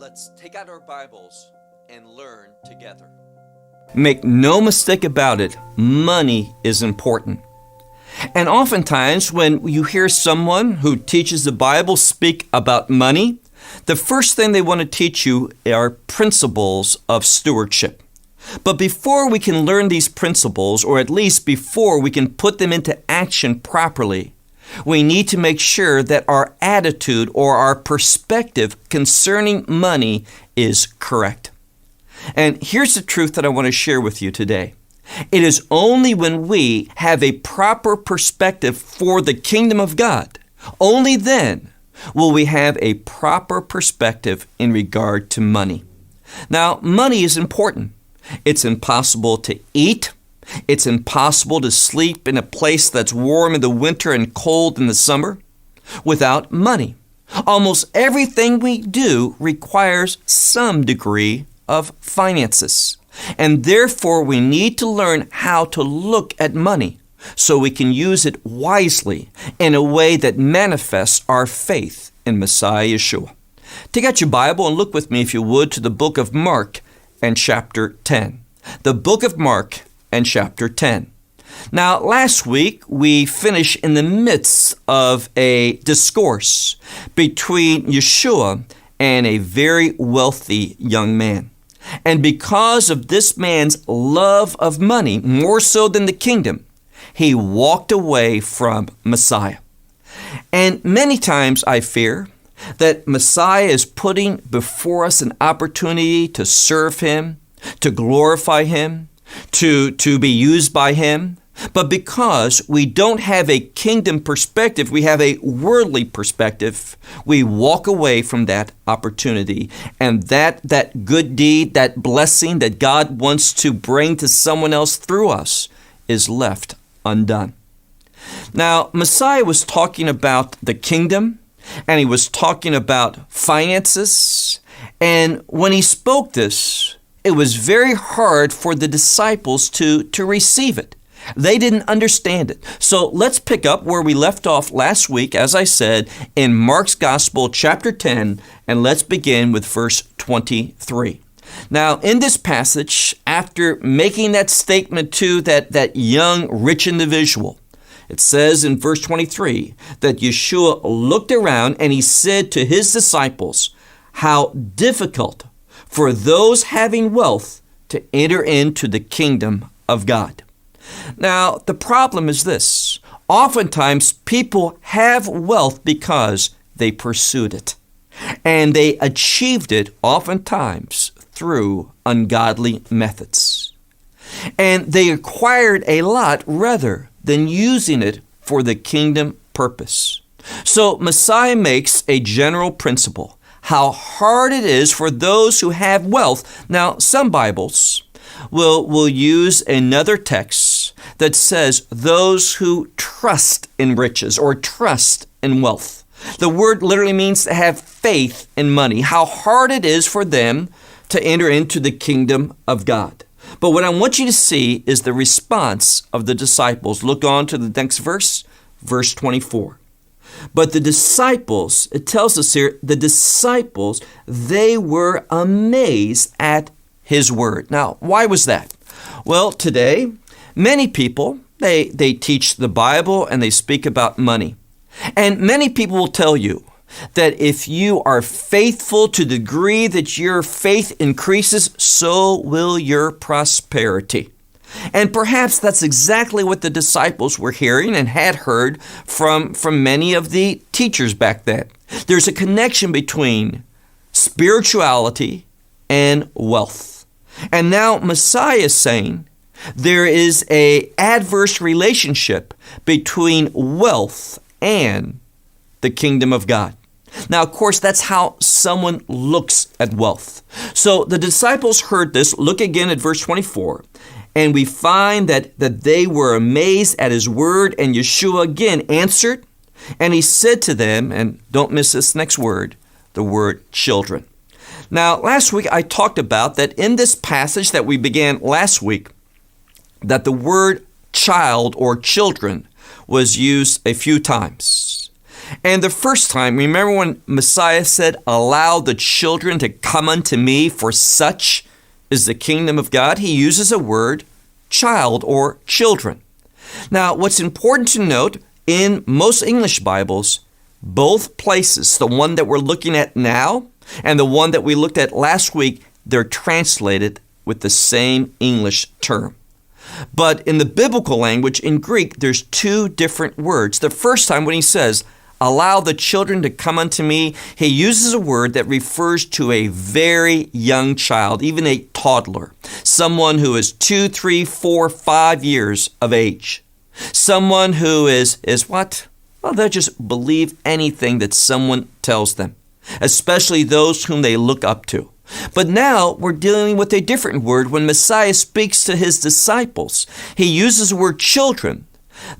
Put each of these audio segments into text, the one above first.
Let's take out our Bibles and learn together. Make no mistake about it, money is important. And oftentimes when you hear someone who teaches the Bible speak about money, the first thing they want to teach you are principles of stewardship. But before we can learn these principles, or at least before we can put them into action properly, we need to make sure that our attitude or our perspective concerning money is correct. And here's the truth that I want to share with you today. It is only when we have a proper perspective for the kingdom of God, only then will we have a proper perspective in regard to money. Now, money is important. It's impossible to eat. It's impossible to sleep in a place that's warm in the winter and cold in the summer without money. Almost everything we do requires some degree of finances. And therefore, we need to learn how to look at money so we can use it wisely in a way that manifests our faith in Messiah Yeshua. Take out your Bible and look with me, if you would, to the book of Mark and chapter 10. The book of Mark and chapter 10. Now, last week, we finished in the midst of a discourse between Yeshua and a very wealthy young man. And because of this man's love of money, more so than the kingdom, he walked away from Messiah. And many times I fear that Messiah is putting before us an opportunity to serve Him, to glorify Him, to be used by Him. But because we don't have a kingdom perspective, we have a worldly perspective, we walk away from that opportunity. And that good deed, that blessing that God wants to bring to someone else through us is left undone. Now, Messiah was talking about the kingdom, and He was talking about finances. And when He spoke this, it was very hard for the disciples to receive it. They didn't understand it. So let's pick up where we left off last week, as I said, in Mark's Gospel, chapter 10, and let's begin with verse 23. Now, in this passage, after making that statement to that young, rich individual, it says in verse 23 that Yeshua looked around and He said to His disciples, how difficult for those having wealth to enter into the kingdom of God. Now, the problem is this. Oftentimes, people have wealth because they pursued it. And they achieved it oftentimes through ungodly methods. And they acquired a lot rather than using it for the kingdom purpose. So Messiah makes a general principle, how hard it is for those who have wealth. Now, some Bibles will use another text that says those who trust in riches or trust in wealth. The word literally means to have faith in money, how hard it is for them to enter into the kingdom of God. But what I want you to see is the response of the disciples. Look on to the next verse, verse 24. But the disciples, it tells us here, the disciples, they were amazed at His word. Now, why was that? Well, today, many people, they teach the Bible and they speak about money. And many people will tell you that if you are faithful to the degree that your faith increases, so will your prosperity. And perhaps that's exactly what the disciples were hearing and had heard from many of the teachers back then. There's a connection between spirituality and wealth. And now Messiah is saying there is an adverse relationship between wealth and the kingdom of God. Now, of course, that's how someone looks at wealth. So the disciples heard this. Look again at verse 24. And we find that they were amazed at His word. And Yeshua again answered. And He said to them, and don't miss this next word, the word children. Now, last week I talked about that in this passage that we began last week, that the word child or children was used a few times. And the first time, remember when Messiah said, "Allow the children to come unto me, for such is the kingdom of God," he uses a word, child or children. Now, what's important to note, in most English Bibles, both places, the one that we're looking at now and the one that we looked at last week, they're translated with the same English term. But in the biblical language, in Greek, there's two different words. The first time when he says, "Allow the children to come unto me," he uses a word that refers to a very young child, even a toddler, someone who is 2, 3, 4, 5 years of age. Someone who is what? Well, they'll just believe anything that someone tells them, especially those whom they look up to. But now we're dealing with a different word. When Messiah speaks to his disciples, he uses the word children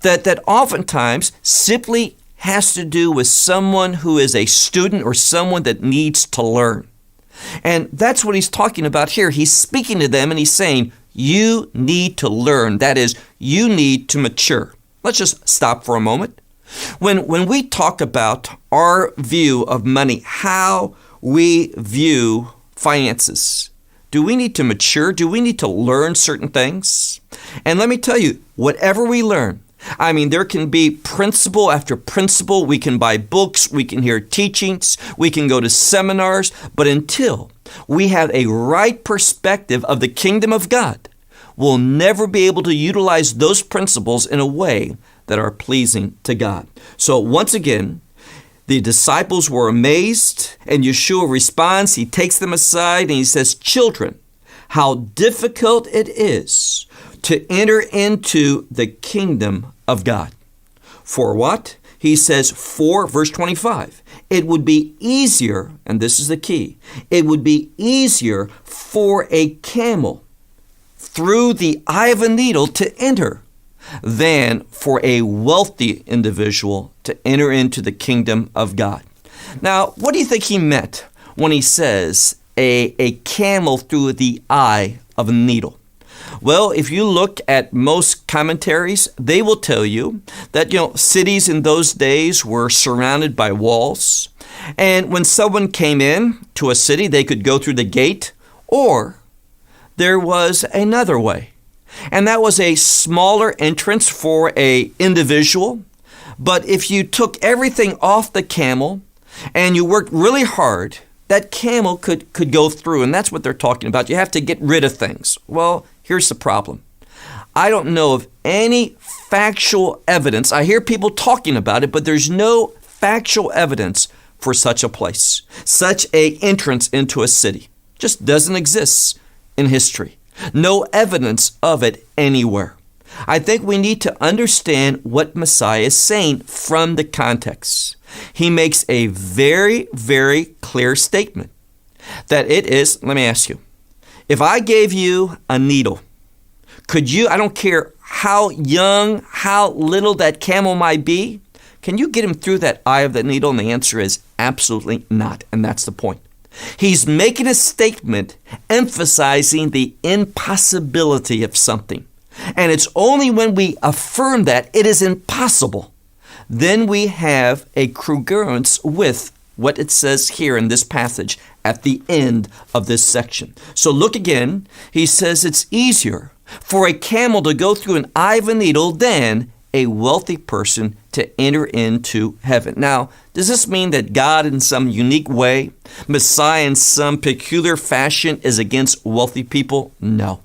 that oftentimes simply has to do with someone who is a student or someone that needs to learn. And that's what he's talking about here. He's speaking to them and he's saying, you need to learn. That is, you need to mature. Let's just stop for a moment. When we talk about our view of money, how we view finances, do we need to mature? Do we need to learn certain things? And let me tell you, whatever we learn, I mean, there can be principle after principle. We can buy books, we can hear teachings, we can go to seminars, but until we have a right perspective of the kingdom of God, we'll never be able to utilize those principles in a way that are pleasing to God. So once again, the disciples were amazed, and Yeshua responds. He takes them aside and he says, "Children, how difficult it is to enter into the kingdom of God." For what? He says, for, verse 25, it would be easier, and this is the key, it would be easier for a camel through the eye of a needle to enter than for a wealthy individual to enter into the kingdom of God. Now, what do you think he meant when he says a camel through the eye of a needle? Well, if you look at most commentaries, they will tell you that, cities in those days were surrounded by walls. And when someone came in to a city, they could go through the gate, or there was another way. And that was a smaller entrance for an individual. But if you took everything off the camel and you worked really hard, that camel could go through. And that's what they're talking about. You have to get rid of things. Well, here's the problem. I don't know of any factual evidence. I hear people talking about it, but there's no factual evidence for such a place, such an entrance into a city. Just doesn't exist in history. No evidence of it anywhere. I think we need to understand what Messiah is saying from the context. He makes a very, very clear statement that it is, let me ask you, if I gave you a needle, could you, I don't care how young, how little that camel might be, can you get him through that eye of that needle? And the answer is absolutely not. And that's the point. He's making a statement emphasizing the impossibility of something. And it's only when we affirm that it is impossible, then we have a congruence with what it says here in this passage at the end of this section. So look again. He says it's easier for a camel to go through an eye of a needle than a wealthy person to enter into heaven. Now, does this mean that God in some unique way, Messiah in some peculiar fashion is against wealthy people? No.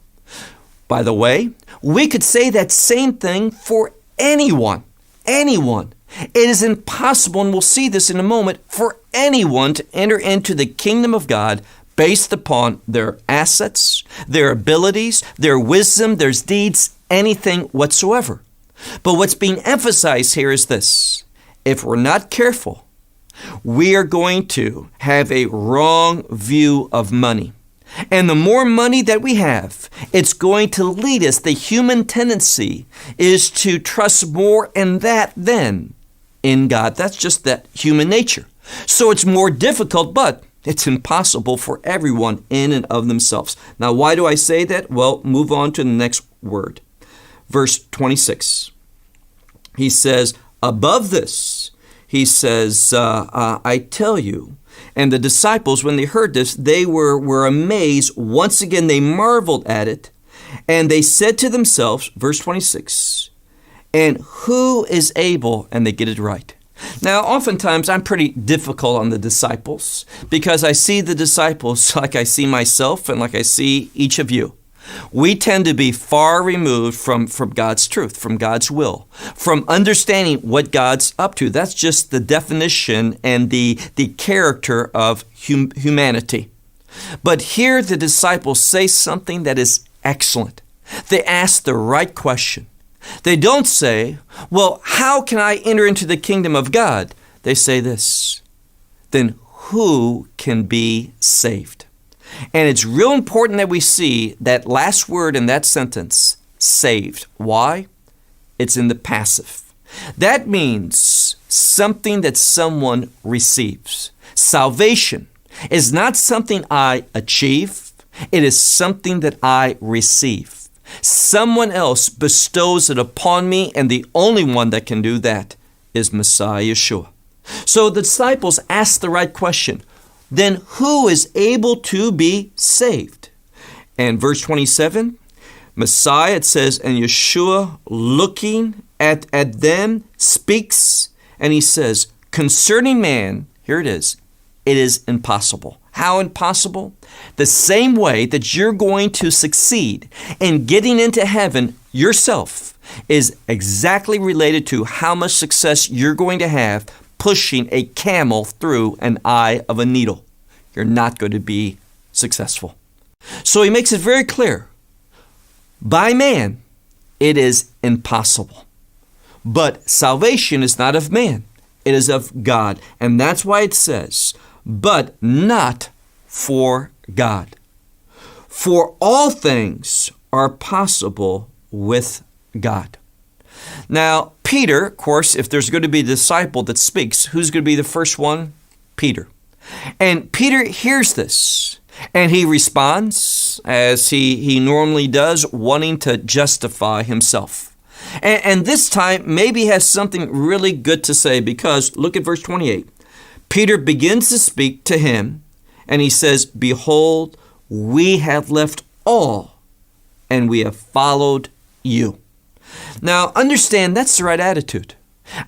By the way, we could say that same thing for anyone. Anyone. It is impossible, and we'll see this in a moment, for anyone to enter into the kingdom of God based upon their assets, their abilities, their wisdom, their deeds, anything whatsoever. But what's being emphasized here is this. If we're not careful, we are going to have a wrong view of money. And the more money that we have, it's going to lead us. The human tendency is to trust more in that than in God. That's just that human nature. So it's more difficult, but it's impossible for everyone in and of themselves. Now, why do I say that? Well, move on to the next word. Verse 26. He says, above this, he says, I tell you. And the disciples, when they heard this, they were amazed. Once again, they marveled at it. And they said to themselves, verse 26, and who is able, and they get it right. Now, oftentimes, I'm pretty difficult on the disciples because I see the disciples like I see myself and like I see each of you. We tend to be far removed from God's truth, from God's will, from understanding what God's up to. That's just the definition and the character of humanity. But here the disciples say something that is excellent. They ask the right question. They don't say, well, how can I enter into the kingdom of God? They say this, then who can be saved? And it's real important that we see that last word in that sentence, saved. Why? It's in the passive. That means something that someone receives. Salvation is not something I achieve. It is something that I receive. Someone else bestows it upon me, and the only one that can do that is Messiah Yeshua. So the disciples asked the right question. Then who is able to be saved? And verse 27, Messiah, it says, and Yeshua looking at them speaks, and he says, concerning man, here it is impossible. How impossible? The same way that you're going to succeed in getting into heaven yourself is exactly related to how much success you're going to have pushing a camel through an eye of a needle. You're not going to be successful. So he makes it very clear. By man, it is impossible. But salvation is not of man. It is of God. And that's why it says, but not for God. For all things are possible with God. Now, Peter, of course, if there's going to be a disciple that speaks, who's going to be the first one? Peter. And Peter hears this, and he responds, as he normally does, wanting to justify himself. And this time, maybe he has something really good to say, because look at verse 28. Peter begins to speak to him, and he says, behold, we have left all, and we have followed you. Now, understand that's the right attitude.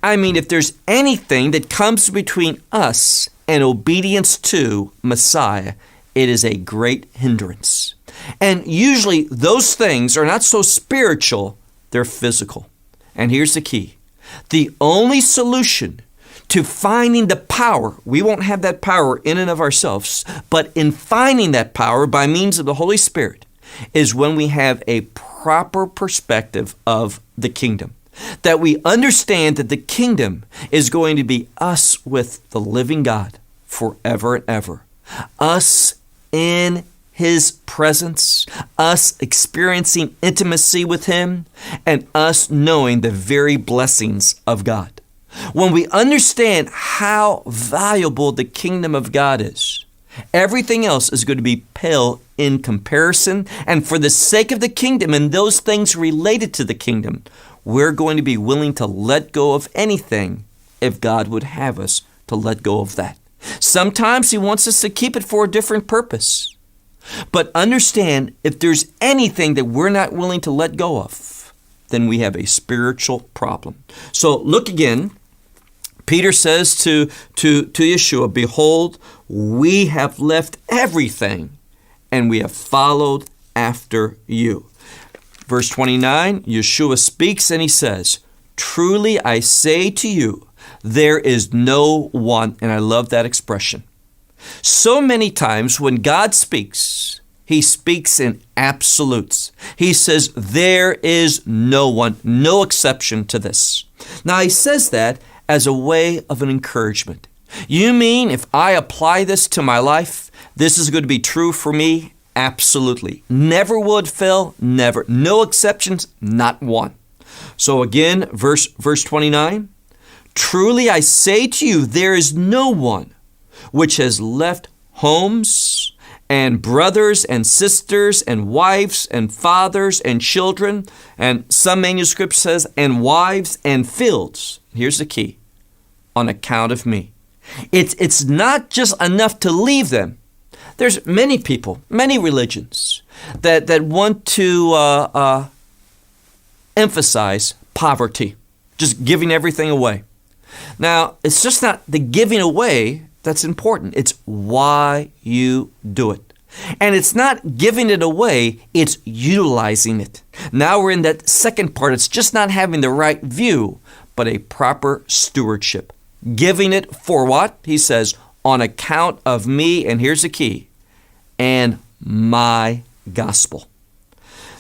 I mean, if there's anything that comes between us and obedience to Messiah, it is a great hindrance. And usually those things are not so spiritual, they're physical. And here's the key. The only solution to finding the power, we won't have that power in and of ourselves, but in finding that power by means of the Holy Spirit is when we have a proper perspective of the kingdom. That we understand that the kingdom is going to be us with the living God forever and ever. Us in His presence, us experiencing intimacy with Him, and us knowing the very blessings of God. When we understand how valuable the kingdom of God is, everything else is going to be pale in comparison. And for the sake of the kingdom and those things related to the kingdom, we're going to be willing to let go of anything if God would have us to let go of that. Sometimes He wants us to keep it for a different purpose. But understand, if there's anything that we're not willing to let go of, then we have a spiritual problem. So look again. Peter says to Yeshua, behold, we have left everything and we have followed after you. Verse 29, Yeshua speaks and he says, truly I say to you, there is no one, and I love that expression. So many times when God speaks, He speaks in absolutes. He says, there is no one, no exception to this. Now He says that as a way of an encouragement. You mean if I apply this to my life, this is going to be true for me? Absolutely. Never would fail, never. No exceptions, not one. So again, verse 29, truly I say to you, there is no one which has left homes and brothers and sisters and wives and fathers and children, and some manuscript says, and wives and fields. Here's the key. on account of me. It's not just enough to leave them. There's many people, many religions that want to emphasize poverty, just giving everything away. Now, it's just not the giving away that's important. It's why you do it. And it's not giving it away, it's utilizing it. Now we're in that second part. It's just not having the right view, but a proper stewardship. Giving it for what? He says, on account of me, and here's the key, and my gospel.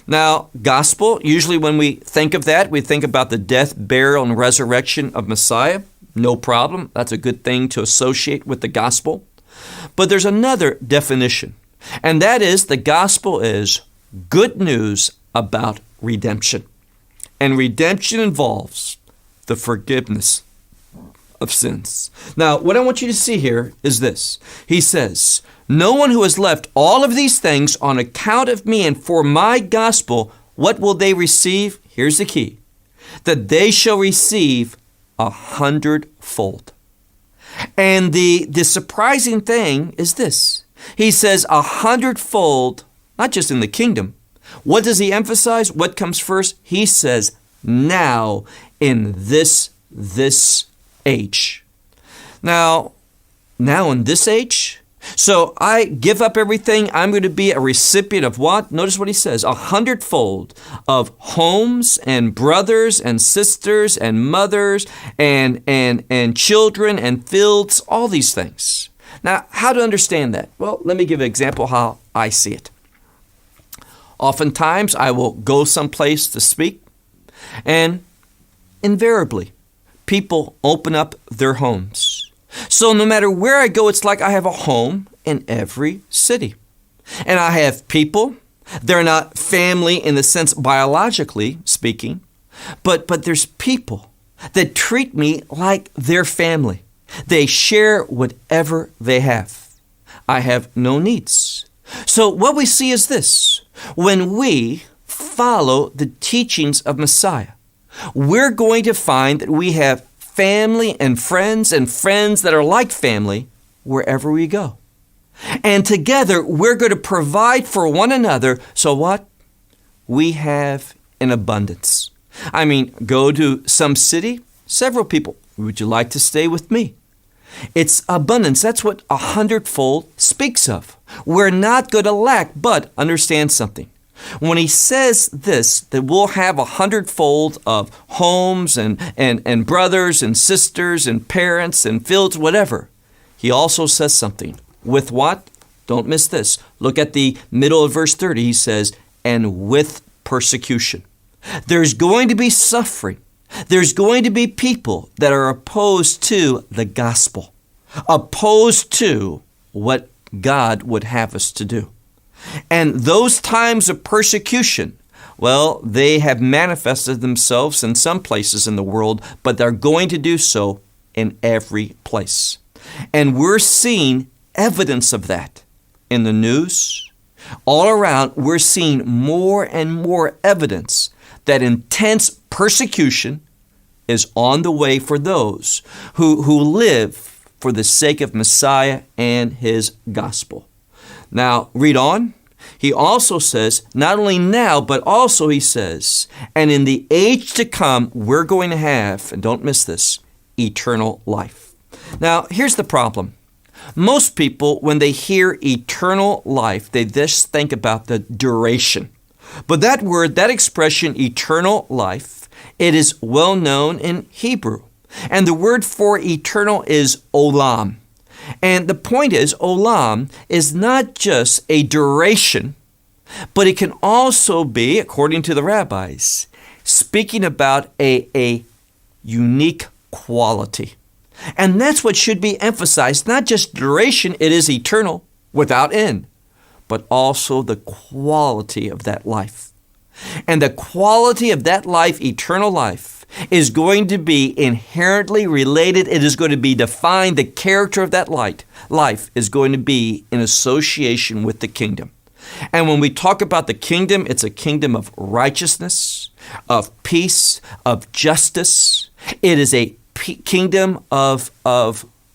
Now, gospel, usually when we think of that, we think about the death, burial, and resurrection of Messiah. No problem. That's a good thing to associate with the gospel. But there's another definition, and that is the gospel is good news about redemption. And redemption involves the forgiveness of sins. Now, what I want you to see here is this. He says, no one who has left all of these things on account of me and for my gospel, what will they receive? Here's the key. That they shall receive 100-fold. And the surprising thing is this. He says 100-fold, not just in the kingdom. What does he emphasize? What comes first? He says, now in this age. Now in this age, so I give up everything. I'm going to be a recipient of what? Notice what he says, 100-fold of homes and brothers and sisters and mothers and children and fields, all these things. Now, how to understand that? Well, let me give an example how I see it. Oftentimes, I will go someplace to speak, and invariably, people open up their homes. So no matter where I go, it's like I have a home in every city. And I have people. They're not family in the sense biologically speaking, but there's people that treat me like their family. They share whatever they have. I have no needs. So what we see is this. When we follow the teachings of Messiah, we're going to find that we have family and friends that are like family wherever we go. And together, we're going to provide for one another. So what? We have an abundance. I mean, go to some city, several people. Would you like to stay with me? It's abundance. That's what 100-fold speaks of. We're not going to lack, but understand something. When he says this, that we'll have 100-fold of homes and brothers and sisters and parents and fields, whatever, he also says something. With what? Don't miss this. Look at the middle of verse 30. He says, and with persecution. There's going to be suffering. There's going to be people that are opposed to the gospel, opposed to what God would have us to do. And those times of persecution, well, they have manifested themselves in some places in the world, but they're going to do so in every place. And we're seeing evidence of that in the news. All around, we're seeing more and more evidence that intense persecution is on the way for those who live for the sake of Messiah and his gospel. Now, read on. He also says, not only now, but also he says, and in the age to come, we're going to have, and don't miss this, eternal life. Now, here's the problem. Most people, when they hear eternal life, they just think about the duration. But that word, that expression, eternal life, it is well known in Hebrew. And the word for eternal is olam. And the point is, olam is not just a duration, but it can also be, according to the rabbis, speaking about a unique quality. And that's what should be emphasized, not just duration, it is eternal, without end, but also the quality of that life. And the quality of that life, eternal life, is going to be inherently related. It is going to be defined. The character of that life is going to be in association with the kingdom. And when we talk about the kingdom, it's a kingdom of righteousness, of peace, of justice. It is a kingdom of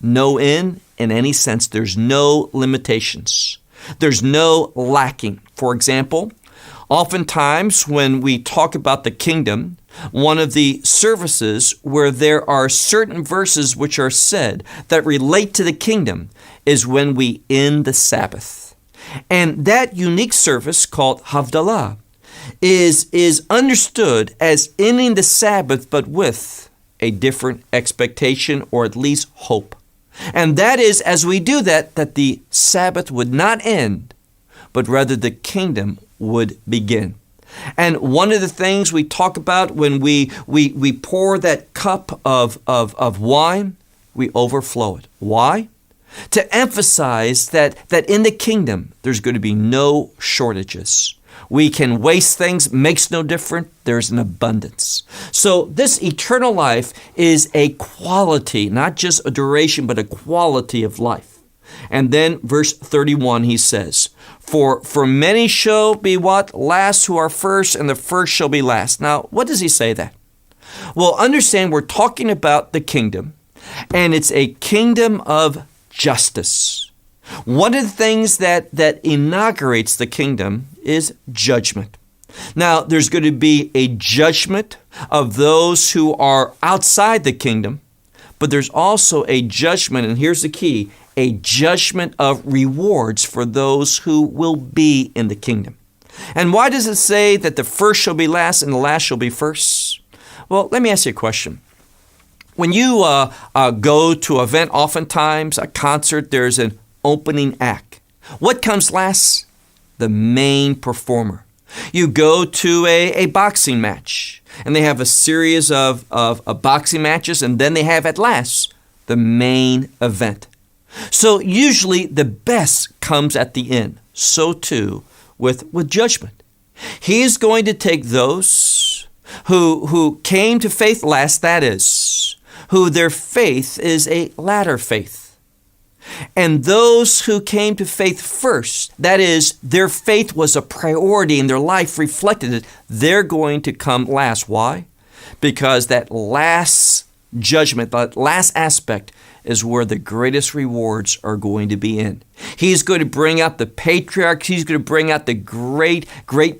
no end in any sense. There's no limitations. There's no lacking. For example, oftentimes when we talk about the kingdom, one of the services where there are certain verses which are said that relate to the kingdom is when we end the Sabbath. And that unique service called Havdalah is understood as ending the Sabbath, but with a different expectation or at least hope. And that is, as we do that the Sabbath would not end, but rather the kingdom would begin. And one of the things we talk about when we pour that cup of wine, we overflow it. Why? To emphasize that in the kingdom, there's going to be no shortages. We can waste things, makes no difference. There's an abundance. So this eternal life is a quality, not just a duration, but a quality of life. And then verse 31, he says, For many shall be what? Last who are first, and the first shall be last. Now, what does he say that? Well, understand we're talking about the kingdom, and it's a kingdom of justice. One of the things that inaugurates the kingdom is judgment. Now, there's going to be a judgment of those who are outside the kingdom, but there's also a judgment, and here's the key, a judgment of rewards for those who will be in the kingdom. And why does it say that the first shall be last and the last shall be first? Well, let me ask you a question. When you go to an event, oftentimes a concert, there's an opening act. What comes last? The main performer. You go to a boxing match, and they have a series of boxing matches, and then they have at last the main event. So usually the best comes at the end. So too with judgment. He is going to take those who came to faith last, that is, who their faith is a latter faith. And those who came to faith first, that is, their faith was a priority and their life reflected it, they're going to come last. Why? Because that last judgment, that last aspect is where the greatest rewards are going to be in. He's going to bring out the patriarchs. He's going to bring out the great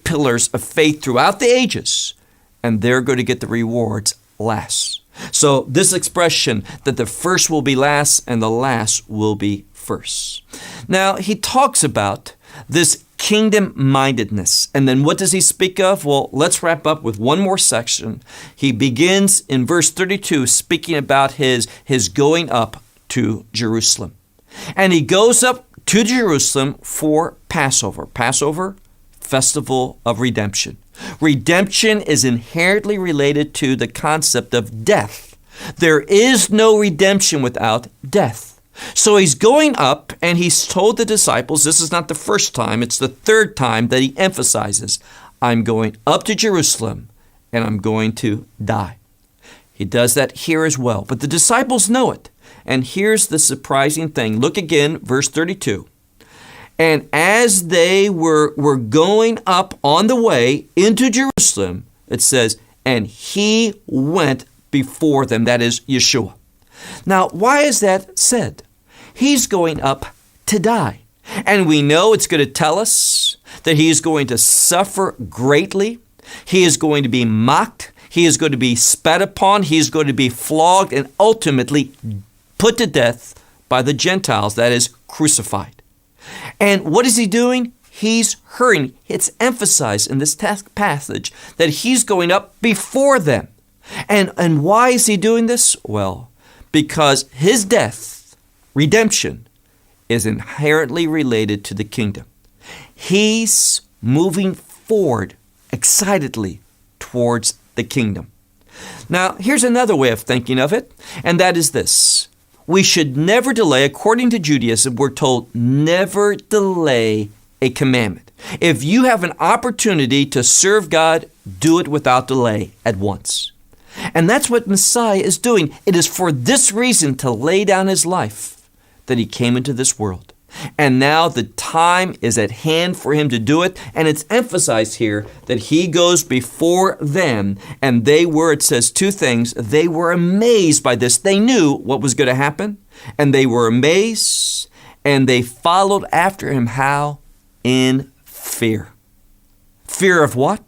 pillars of faith throughout the ages, and they're going to get the rewards last. So this expression that the first will be last and the last will be first. Now, he talks about this kingdom-mindedness. And then what does he speak of? Well, let's wrap up with one more section. He begins in verse 32 speaking about his going up to Jerusalem. And he goes up to Jerusalem for Passover. Passover, festival of redemption. Redemption is inherently related to the concept of death. There is no redemption without death. So he's going up and he's told the disciples, this is not the first time, it's the third time that he emphasizes, I'm going up to Jerusalem and I'm going to die. He does that here as well, but the disciples know it. And here's the surprising thing. Look again, verse 32. And as they were going up on the way into Jerusalem, it says, and he went before them, that is Yeshua. Now, why is that said? He's going up to die. And we know it's going to tell us that he is going to suffer greatly. He is going to be mocked. He is going to be spat upon. He is going to be flogged and ultimately put to death by the Gentiles, that is, crucified. And what is he doing? He's hurrying. It's emphasized in this passage that he's going up before them. And why is he doing this? Well, because his death, redemption, is inherently related to the kingdom. He's moving forward excitedly towards the kingdom. Now, here's another way of thinking of it, and that is this. We should never delay, according to Judaism, we're told never delay a commandment. If you have an opportunity to serve God, do it without delay at once. And that's what Messiah is doing. It is for this reason to lay down his life that he came into this world. And now the time is at hand for him to do it. And it's emphasized here that he goes before them. And they were, it says two things. They were amazed by this. They knew what was going to happen. And they were amazed. And they followed after him. How? In fear. Fear of what?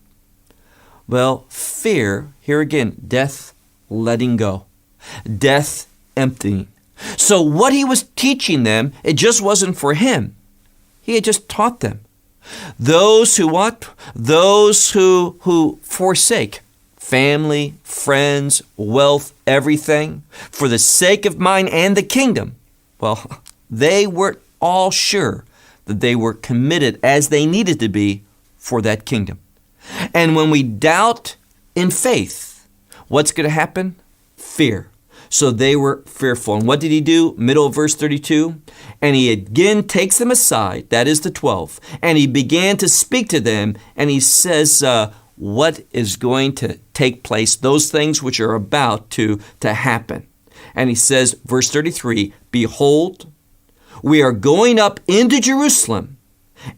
Well, fear, here again, death letting go. Death emptying. So what he was teaching them, it just wasn't for him. He had just taught them. Those who what? Those who forsake family, friends, wealth, everything, for the sake of mine and the kingdom. Well, they weren't all sure that they were committed as they needed to be for that kingdom. And when we doubt in faith, what's going to happen? Fear. So they were fearful. And what did he do? Middle of verse 32. And he again takes them aside, that is the 12, and he began to speak to them, and he says what is going to take place, those things which are about to happen. And he says, verse 33, behold, we are going up into Jerusalem,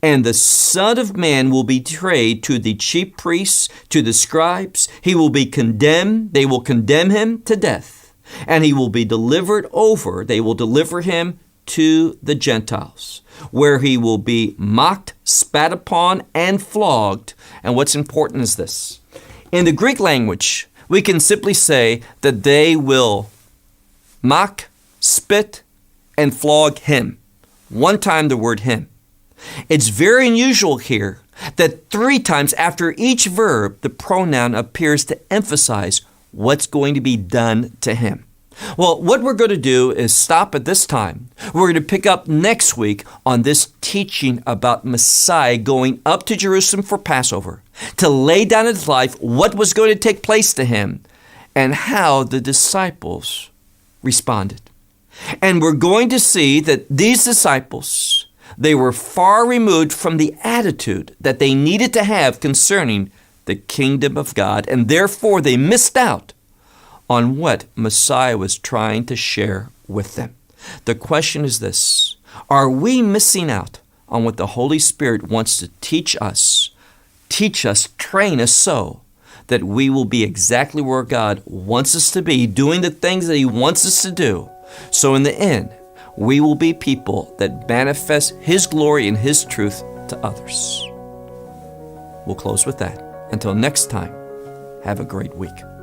and the Son of Man will be betrayed to the chief priests, to the scribes. He will be condemned. They will condemn him to death. And he will be delivered over. They will deliver him to the Gentiles, where he will be mocked, spat upon, and flogged. And what's important is this. In the Greek language, we can simply say that they will mock, spit, and flog him. One time the word him. It's very unusual here that 3 times after each verb, the pronoun appears to emphasize what's going to be done to him. Well, what we're going to do is stop at this time. We're going to pick up next week on this teaching about Messiah going up to Jerusalem for Passover, to lay down his life, what was going to take place to him, and how the disciples responded. And we're going to see that these disciples, they were far removed from the attitude that they needed to have concerning the kingdom of God, and therefore they missed out on what Messiah was trying to share with them. The question is this: are we missing out on what the Holy Spirit wants to teach us, train us so that we will be exactly where God wants us to be, doing the things that he wants us to do? So in the end, we will be people that manifest his glory and his truth to others. We'll close with that. Until next time, have a great week.